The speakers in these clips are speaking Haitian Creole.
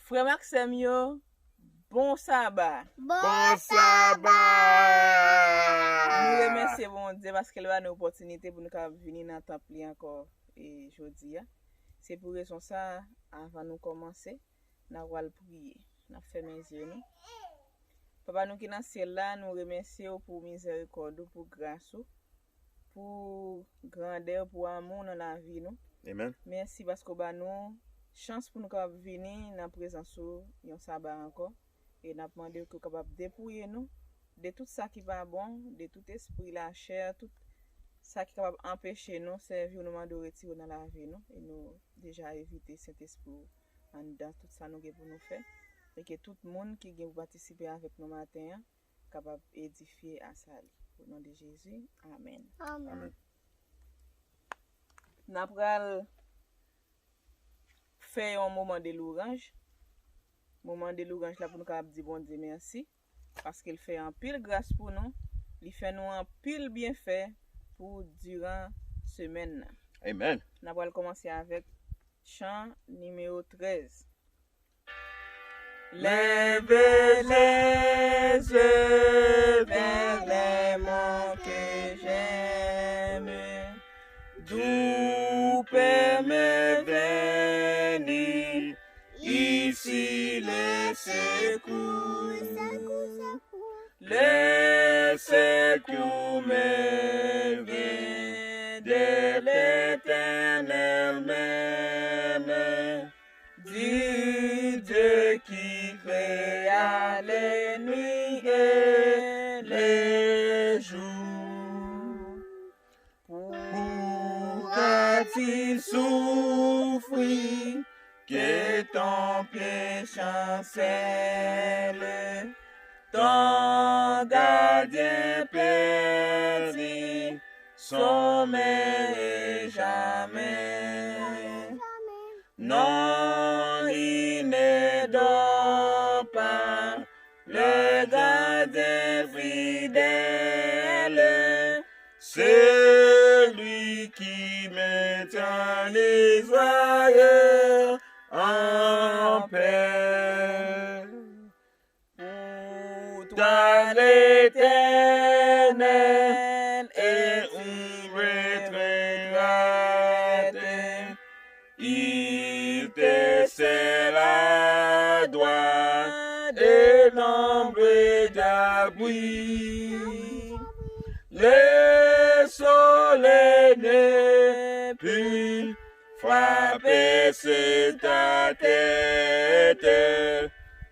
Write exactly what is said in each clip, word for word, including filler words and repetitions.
Frè m ak sè m yo, bon saba. Bon saba! Nou remèsye Bondye paske l ba nou opòtinite pou nou kapab vini nan tanp li ankò e jodi a. Se pou rezon sa a, avan nou kòmanse, n a pral priye. N ap fèmen zye nou. Papa nou ki nan syèl la, nou remèsye w pou mizèrikòd ou, pou gras ou, pou grandè w, pou amou w nan lavi nou. Amen. Mèsi paske w ba nou chans pou nou kapab vini nan prezans ou yon saba ankò. E n ap mande w ke w kapab depouye nou de tout sa ki pa bon, de tout espri lachè, tout sa ki kapab anpeche nou sèvi w, nou mande w retire w nan lavi nou. E nou deja evite Sentespri w anndan tout sa nou gen pou nou fè. E ke tout moun ki gen pou patisipe avèk nou maten an kapab edifye a sali. O non de Jezi, amèn. Amèn. N a pral fè yon moman de louranj. Moman de louranj la pou nou kapab di Bondye mèsi, paske l fè anpil gras pou nou, li fè nou anpil byenfè pou diran semèn nan. Amen. N a pral kòmanse avèk chan nimewo trèz. Lève les yeux vers les monts que j'aime, d'où peut me venir ici le secours. Le secours me vient de l'Éternel même, du Dieu qui créa les nuits et les jours. Pourquoi-tu souffrir que ton pied chancelle? Ton gardien perdit sommeil et jamais. Non, il ne dort pas, le gardien fidèle, celui qui maintient les joyeux en paix. Pour toi, l'Éternel est une retraite. Il te scelle à droite et l'ombre d'abri. Le soleil ne peut frapper sur ta tête,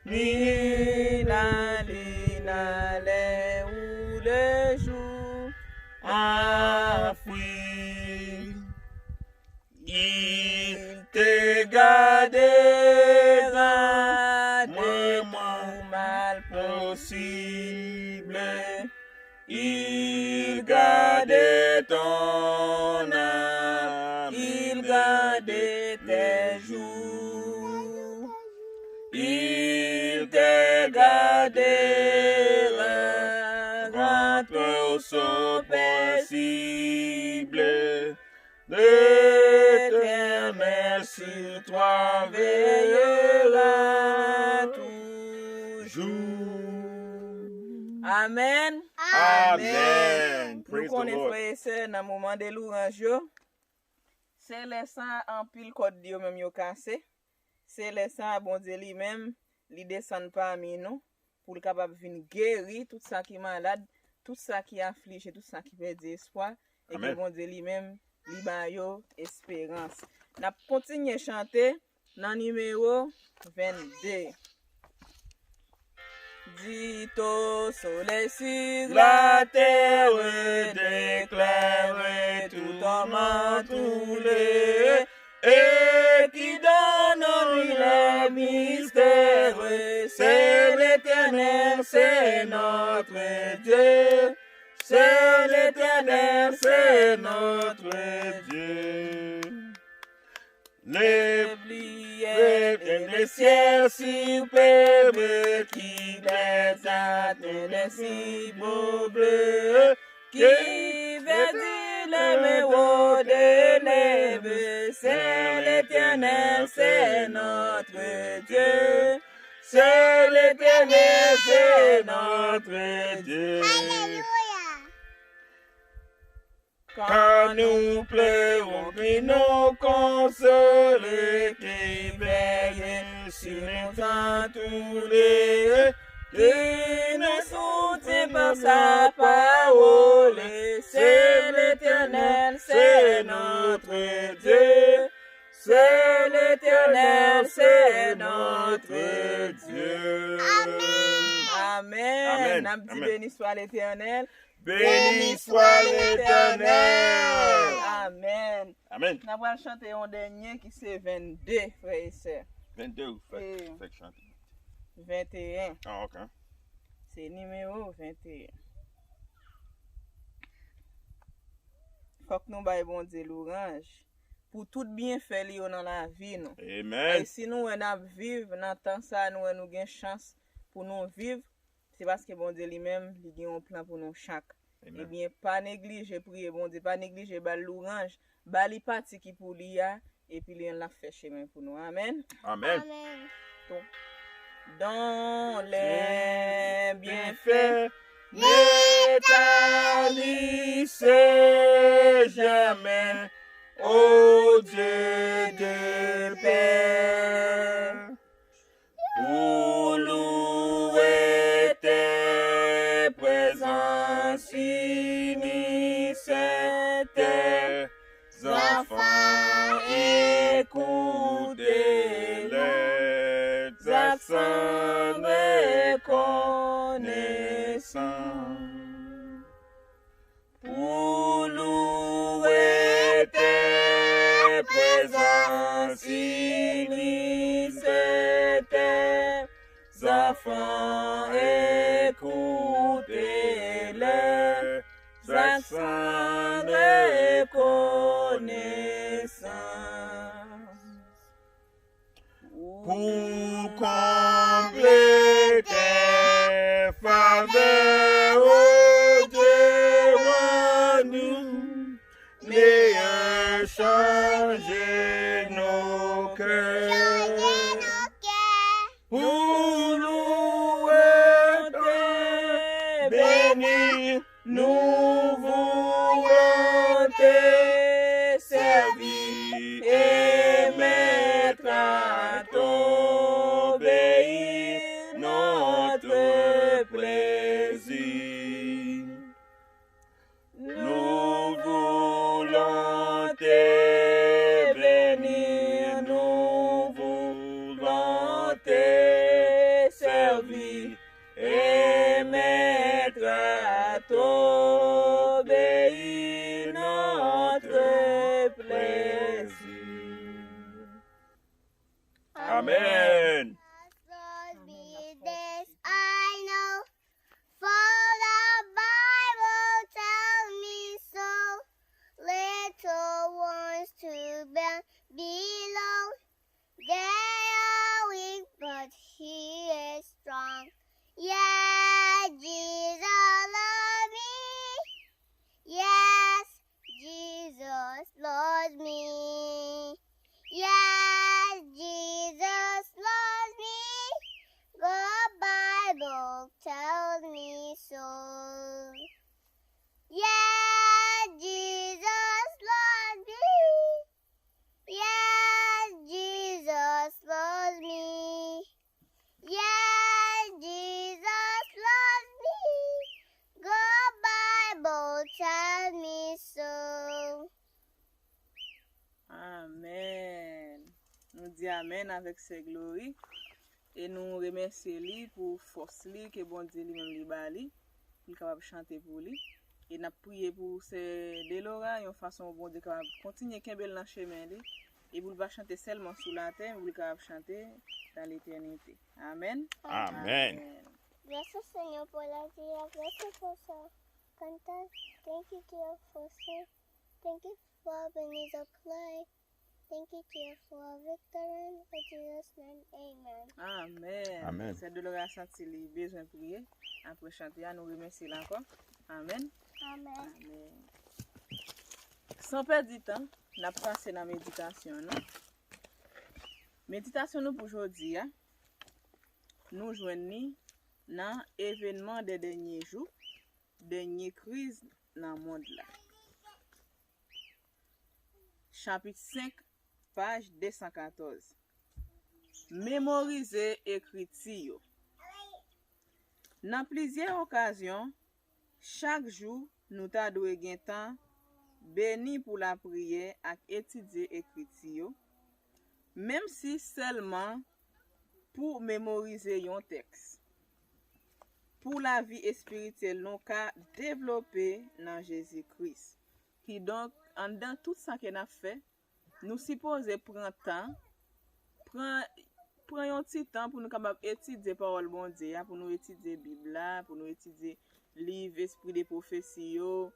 ni la lune à l'heure où le jour a fui. Il te gardera de tout mal possible. Il garde ton âme, il garde tes jours. Il te gardera, rentre au seau paisible. L'Éternel sur toi veillera toujours. Amen. Amen. Nou konnen, frè e sè, nan moman de louranj yo, se lè sa anpil kòd yo menm yo kase. Se lè sa a Bondye li menm, li desann pami nou, pou l kapab vin geri tout sa ki malad, tout sa ki aflije, tout sa ki pèdi espwa, e ke Bondye li menm, li ba yo esperans. N ap kontinye chante nan nimewo vennde. Dit au soleil sur la terre, déclare tout homme en trouble, et qui donne les mystères. C'est l'Éternel, c'est notre Dieu. C'est l'Éternel, c'est notre Dieu. Les pluies et le ciel superbe qui descendent, les si beaux bleus qui verdit Même au-delà, c'est l'Éternel, c'est notre Dieu. C'est l'Éternel, c'est notre Dieu. Quand nous pleurons, qu'il nous console, qu'il veille sur nous dans tous les lieux, qu'il nous soutient par sa parole. C'est l'Éternel, c'est notre Dieu. C'est l'Éternel, c'est notre Dieu. Amèn. Amèn. Amèn. N ap di, amèn, beni swa Letènèl. Béni soit l'Éternel. Amèn. Amèn. N ap pral chante yon dènye ki se vennde, frè e sè. Vennde ou fèk, e, fèk chante. Venteyen. Ah, ok. Se nimewo venteyen. Fòk nou bay Bondye louranj pou tout byenfè li yo nan lavi nou. Amèn. E si nou wè n ap viv nan tan sa, nou wè nou gen chans pou nou viv, se paske Bondye li menm, li gen yon plan pou nou chak. Amèn. Ebyen, pa neglije priye Bondye, pa neglije ba l louranj, ba li pati ki pou li a, epi li menm l ap fè chemen pou nou. Amèn. Amèn. Amèn. Dont les bienfaits ne tarissent jamais, ô Dieu de paix. Pour louer tes présences unies, tes enfants écoutent les accents reconnaissants. Pour louer tes présences unies, tes enfants écoutent les accents reconnaissants. Pour combler tes faveurs, ô Dieu, en nous, mais changer nos cœurs. Pour louer, bénir, nous voulons te servir et mettre à ton pays notre plaisir. Nous voulons te bénir, nous voulons te servir et mettre à ton pays notre plaisir. Amèn. Lord, be this I know, for the Bible tells me so. Little ones too bend below, they are weak, but he is strong. Yes, Jesus love me. Yes, Jesus loves me. Yes, Jesus loves me. The Bible tells me so. Yes, Jesus loves me. Yes, Jesus loves me. Yes, Jesus loves me. The Bible tells me so. Amèn. Nou di amèn avèk sè Glory. E nou remèsye li pou fòs li ke Bondye li menm li ba li, pou li kapab chante pou li. E n ap priye pou sè Delora, yon fason pou Bondye kapab kontinye kenbe l nan chemen li, e pou l pa chante sèlman sou latè, men pou l kapab chante dans l'éternité. Amèn. Amèn. Amèn. Merci Seigneur pour la vie, merci pour ce cantique. Thank you, dear for sing. Thank you for being so close. Thank you, dear for victory. In Jesus' name, amen. Amèn. Amèn. Sè Delora santi li bezwen priye. Apre chante a, nou remèsye l ankò. Amèn. Amèn. Amèn. San pèdi tan, n ap pase nan meditasyon nou. Meditasyon nou pou jodi a, nou jwenn li nan Evenman dè dènye jou, dènye kriz nan mond la. Chapit senk, paj de san katòz. Memorize ekriti yo. Nan plizyè okazyon, chak jou nou ta dwe gen tan beni pou lapriyè ak etidye ekriti yo, menm si sèlman pou memorize yon tèks. Pou lavi espirityèl nou ka devlope nan Jezi Kris. Kidonk, anndan tout sa ke n ap fè, nou sipoze pran tan, pran, pran yon ti tan pou nou kapab etidye pawòl Bondye a, pou nou etidye Bib la, pou nou etidye liv Espri de Pwofesi yo,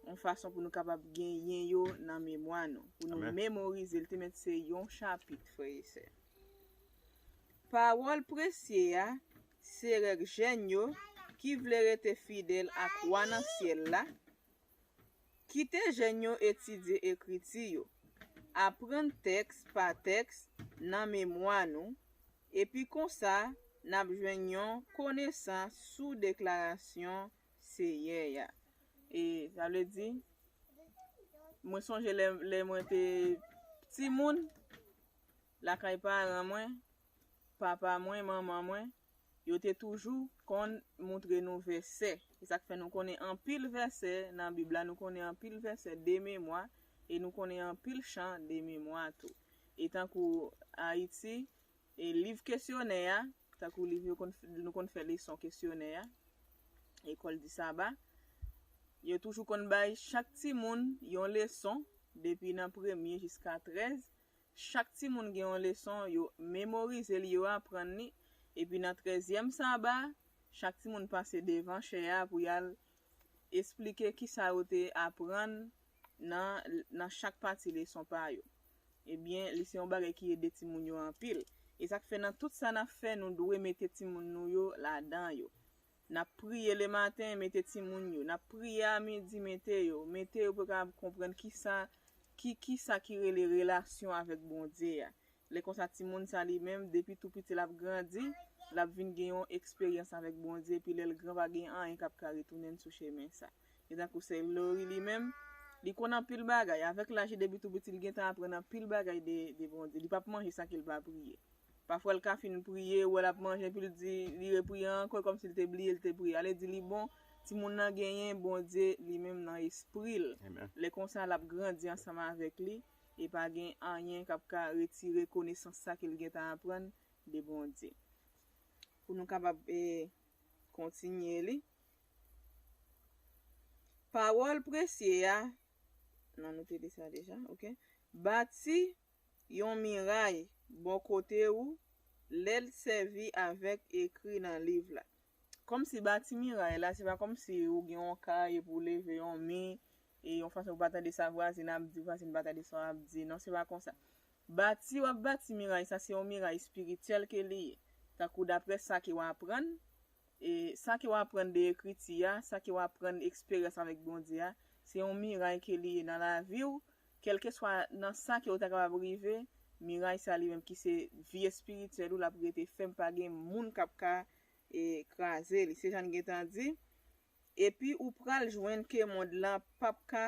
yon fason pou nou kapab genyen yo nan memwa nou, pou nou Amèn. Memorize l, te mèt se yon chapit, frè e sè. Pawòl presye a, se règ jèn yo ki vle rete fidèl ak Wa nan syèl la. Kite jèn yo etidye ekriti yo, aprann tèks pa tèks nan memwa nou, epi konsa n ap jwenn yon konesans sou deklarasyon Seyè a. E sa vle di, mwen sonje lè, lè mwen te timoun, lakay paran mwen, papa mwen, manman mwen, yo te toujou konn montre nou vèsè. E sa k fè nou konnen anpil vèsè nan Bib la, nou konnen anpil vèsè de memwa, e nou konnen anpil chan de memwa tou. E tankou Ayiti, e liv kesyonè a, tankou liv yo konn, nou konn fè leson kesyonè a, École du Sabbat, yo toujou konn bay chak timoun yon leson, depi nan premye jiska trèz. Chak timoun gen yon leson, yo memorize li, yo aprann li. Epi nan trèzyèm saba, chak timoun pase devan chè a pou y al esplike kisa yo te aprann nan, nan chak pati leson pa yo. Ebyen, li se yon bagay ki ede timoun yo anpil. E sa k fè nan tout sa n ap fè, nou dwe mete timoun nou yo ladan yo. N ap priye lematen, mete timoun yo. N ap priye a midi, mete yo. Mete yo pou yo kapab konprann kisa, ki, kisa ki rele relasyon avèk Bondye a. Lè konsa, timoun sa li menm, depi tou piti, l ap grandi, l ap vin gen yon eksperyans avèk Bondye, epi lè l gran, pa gen anyen k ap ka retounen l sou chemen sa. E tankou sè Lori li menm, li konn anpil bagay. Avèk laj li, depi tou piti, li gentan aprann anpil bagay de, de Bondye. Li p ap manje san ke l pa priye. Pafwa, l ka fin priye, ou wè l ap manje, epi l di, li repriye ankò, kòmsi l te bliye, l te priye. Ale di li bon, timoun nan genyen Bondye li menm nan espri l. Amen. Lè konsa, l ap grandi ansanm avèk li, e pa gen anyen k ap ka retire konesans sa ke l gentan aprann de Bondye. Pou nou kapab, e, kontinye li. Pawòl presye a, non, nou te li sa deja, ok. Bati yon miray bò kote ou lè l sèvi avèk ekri nan liv la. Kòmsi bati miray la, se pa kòmsi ou gen yon kay epi ou leve yon mi, e yon fason pou pa tande sa vwazin ap di, vwazin pa tande sa w ap di. Non, se pa konsa. Bati, w ap bati miray, sa se yon miray espirityèl ke li ye. Tankou daprè sa ke w aprann, e sa ke w aprann de ekriti a, sa ke w aprann eksperyans avèk Bondye a, se yon miray ke li ye nan lavi w, kèlkeswa nan sa ke w ta kapab rive, miray sa li menm ki se vi espirityèl ou, l ap rete fèm, pa gen moun k ap ka, e, kraze li. Se jan n gentan di, epi ou pral jwenn ke mond lan p ap ka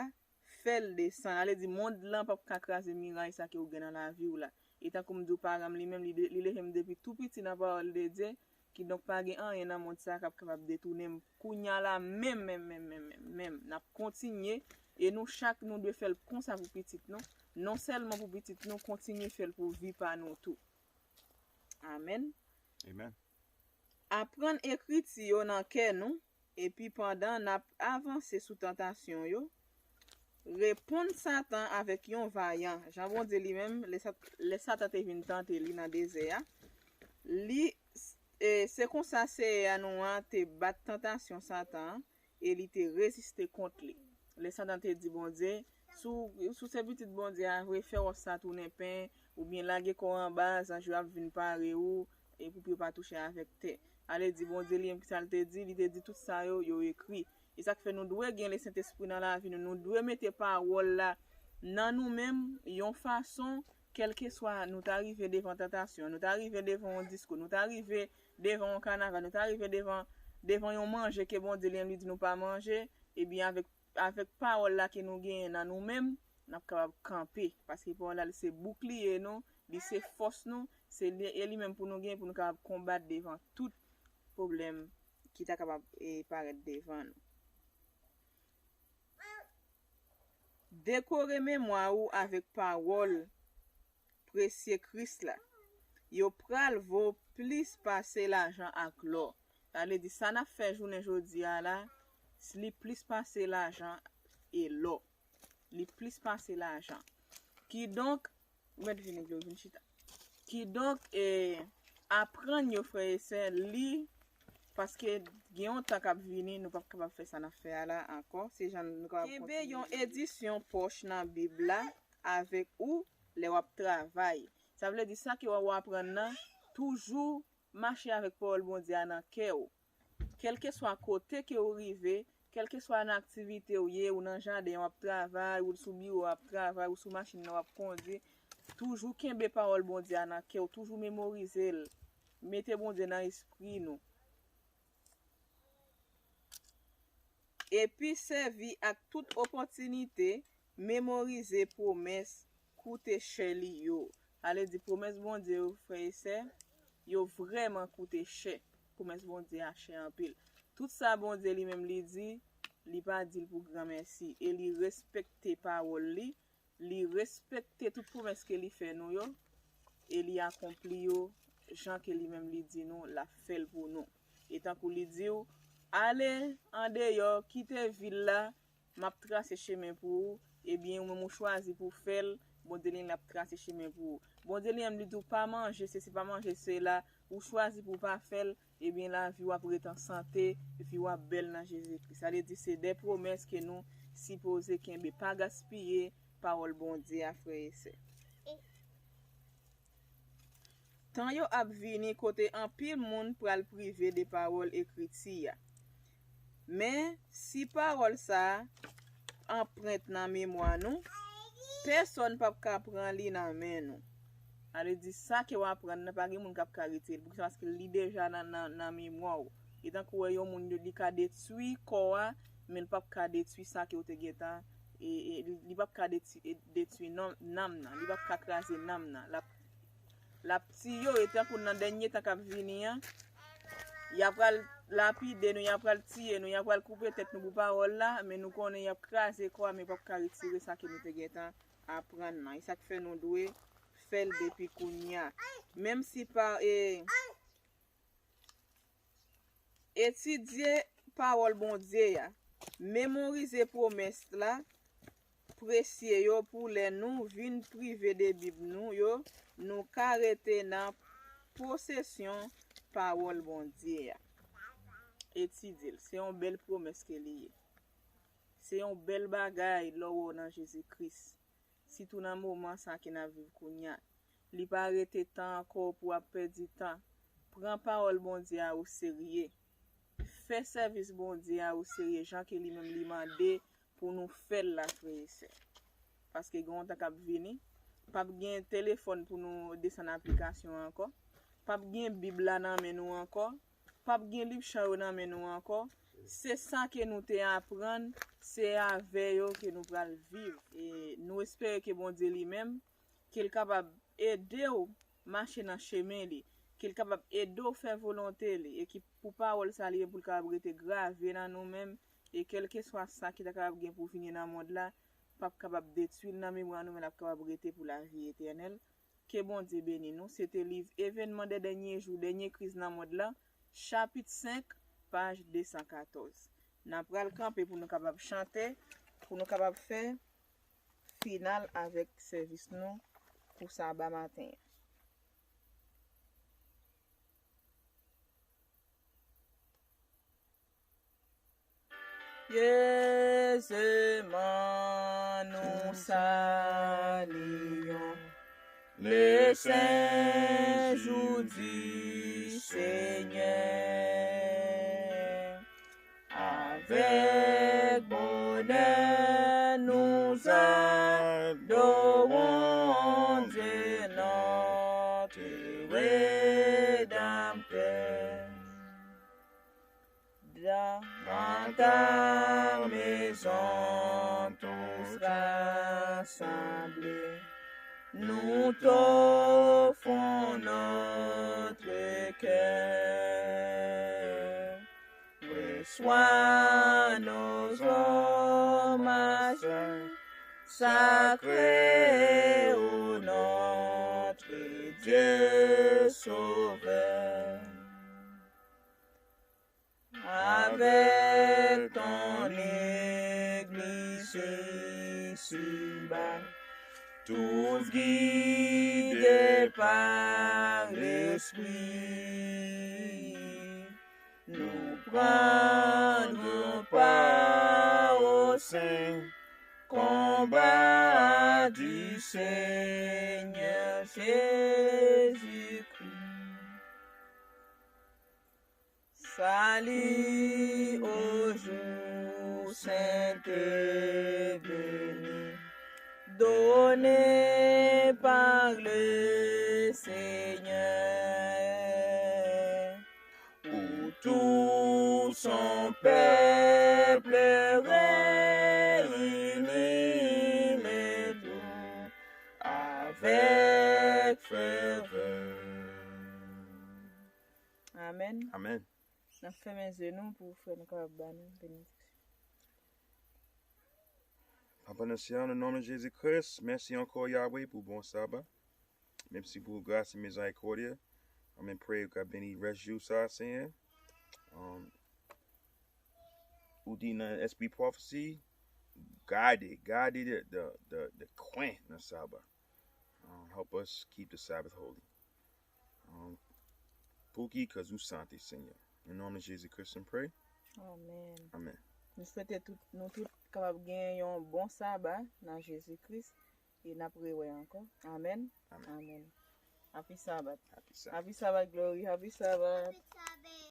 fè l desann. Ale di, mond lan p ap ka kraze miray sa ke ou gen nan lavi w la. E tankou m di w, paran m li menm, li, de- li leve m depi tou piti nan pawòl de Dye, kidonk pa gen anyen nan mond sa k ap kapab detounen m. Kounye a la, menm, menm, menm, menm, menm, menm, n ap kontinye, e nou chak, nou dwe fè l konsa pou pitit nou. Non sèlman pou pitit nou, kontinye fè l pou vi pa nou tou. Amèn. Amen. Aprann ekriti yo nan kè nou, epi pandan n ap avanse sou tantasyon yo, reponn Satan avèk yon vayan. Jan Bondye li menm, lè Sat- lè Satan te vin tante li nan dezè a, li, e, se konsa Seyè a nou an te bat tantasyon Satan an, e li te reziste kont li. Lè Satan te di Bondye, si w, si w se pitit Bondye a vre, fè wòch sa tounen pen, oubyen lage kò w anba, zanj yo ap vin pare ou, e pou pye w pa touche avèk tè. Ale di Bondye li menm kisa l te di, li te di tout sa yo, yo ekri. E sa k fè nou dwe gen Lesentespri nan lavi nou, nou dwe mete pawòl la nan nou menm yon fason, kèlkeswa nou ta rive devan tantasyon, nou ta rive devan yon diskou, nou ta rive devan yon kanaval, nou ta rive devan, devan yon manje ke Bondye li menm li di nou pa manje, ebyen avèk, avèk pawòl la ke nou genyen nan nou menm, n ap kapab kanpe. Paske pawòl la li se boukliye nou, li se fòs nou, se li, e li menm pou nou gen, pou nou kapab konbat devan tout pwoblèm ki ta kapab e, parèt devan nou. Dekore memwa ou avèk pawòl presye Kris la. Yo pral vo plis pase lajan ak lò. Sa vle di, sa n ap fè jounen jodi a la, li plis pase lajan e lò. Li plis pase lajan. Kidonk, ou mèt vini, Glo, vin chita. Kidonk, e, aprann yo, frè e sè, li, paske gen yon tan k ap vini, nou p ap kapab fè sa n ap fè a la ankò. Se jan nou kapab kenbe yon edisyon pòch nan Bib la avèk ou lè w ap travay. Sa vle di sa ke w ap aprann nan, toujou mache avèk pawòl Bondye a nan kè w. Kèlkeswa kote ke w rive, kèlkeswa nan aktivite w ye, ou nan jaden w ap travay, ou sou biwo w ap travay, ou sou machin nan w ap kondui, toujou kenbe pawòl Bondye a nan kè w, toujou memorize l. Mete Bondye nan espri nou. Epi sèvi ak tout opòtinite, memorize pwomès koute chè li yo. Sa vle di pwomès Bondye yo, frè e sè, yo vrèman koute chè. Pwomès Bondye a chè anpil. Tout sa Bondye li menm li di, li pa di l pou granmèsi. E li respekte pawòl li, li respekte tout pwomès ke li fè nou yo, e li akonpli yo jan ke li menm li di nou, l ap fè l pou nou. E tankou li di w, ale andeyò, kite vil la, m ap trase chemen pou ou, ebyen, ou menm ou chwazi pou w fè l, Bondye li menm l ap trase chemen pou ou. Bondye li menm li di w pa manje sesi, pa manje sela, ou chwazi pou w pa fè l, ebyen, lavi w ap ret an sante, vi w ap bèl nan Jezi Kris. Sa vle di se de pwomès ke nou sipoze kenbe, pa gaspiye pawòl Bondye a, frè e sè. Tan yo ap vini kote anpil moun pral prive de pawòl ekriti a. Men, si pawòl sa a anprent nan memwa nou, pèsòn p ap ka pran li nan men nou. Sa vle di, sa ke w aprann nan, pa gen moun k ap ka retire l. Poukisa? Paske li deja nan, nan, nan memwa w. E tankou w wè yon moun, li ka detwi kò a, men l p ap ka detwi sa ke w te gentan, e, e, li p ap ka detwi, e, detwi nanm, nanm nan. Li p ap ka kraze nanm nan. L ap, l ap tiye w, e tankou nan dènye tan k ap vini an, y a pral lapide nou, y a pral tiye nou, y a pral koupe tèt nou pou pawòl la, men nou konnen y ap kraze kò a, men p ap ka retire sa ke nou te gentan aprann nan. E sa k fè nou dwe fè l depi kounye a. Menm si pa, e, etidye pawòl Bondye a, memorize pwomès la, presye yo pou lè nou vin prive de Bib nou yo, nou ka rete nan posesyon pawòl Bondye a. Etidye l. Se yon bèl pwomès ke li ye. Se yon bèl bagay lè w wè w nan Jezi Kris. Sitou nan moman sa ke n ap viv kounye a. Li pa rete tan ankò pou w ap pèdi tan. Pran pawòl Bondye a oserye. Fè sèvis Bondye a oserye jan ke li menm li mande pou nou fè l la, frè e sè. Paske gen yon tan k ap vini, p ap gen telefòn pou nou desann aplikasyon ankò. P ap gen Bib la nan men nou ankò. P ap gen liv chan yo nan men nou ankò. Se sa ke nou te aprann, se avè yo ke nou pral viv. E nou espere ke Bondye li menm, ke l kapab ede w mache nan chemen li, ke l kapab ede w fè volonte li, e ki pou pawòl sa li ye pou l kapab rete grave nan nou menm, e kèlkeswa sa ki ta kapab gen pou vini nan mond la, p ap kapab detwi l nan memwa nou, men l ap kapab rete pou lavi etènèl. Ke Bondye beni nou. Se te liv Evènman dè dènye jou, dènye kriz nan mond lan, chapit senk, paj de san katòz. N a pral kanpe pou nou kapab chante, pou nou kapab fè final avèk sèvis nou pou saba maten an. Pyezman nou saliyon le sen jou di Senyè. Avèk bonè nou saliyon. Rédempteur. Dans ta maison tous rassemblés, nous t'offrons notre cœur. Reçois nos hommages sacrés, ô notre Dieu Sauveur. Avec ton Église ici-bas, tous guidés par l'Esprit, nous prendrons part au saint combat du Seigneur Jésus-Christ. Salut au jour saint et béni, donné par le Seigneur, où tout son peuple réuni les loues avec ferveur. Amèn. Amèn. N ap fèmen zye nou pou frè nou kapab ba nou benediksyon. Papa nan syèl, nan non de Jezi Kris, mèsi ankò, Yahweh, pou bon saba. Mèsi pou gras e mizerikòd ou. Amèn. Priyè ou ka beni rès jou sa, Senyè. Um, ou di nan espri pwofesi, gade, gade de, de, de, de kwen nan saba. Um, help us keep the Sabbath holy. Um, Pouki? Cause ou sante, Senyè. Nan non de Jezi Kris, m pray. Amèn. Amèn. Nou swete tout, nou tout kapab gen yon bon saba nan Jezi Kris. E n ap rewè ankò. Amèn. Amèn. Amèn. Happy Sabbath. Happy Sabbath. Happy Sabbath, Glory. Happy Sabbath.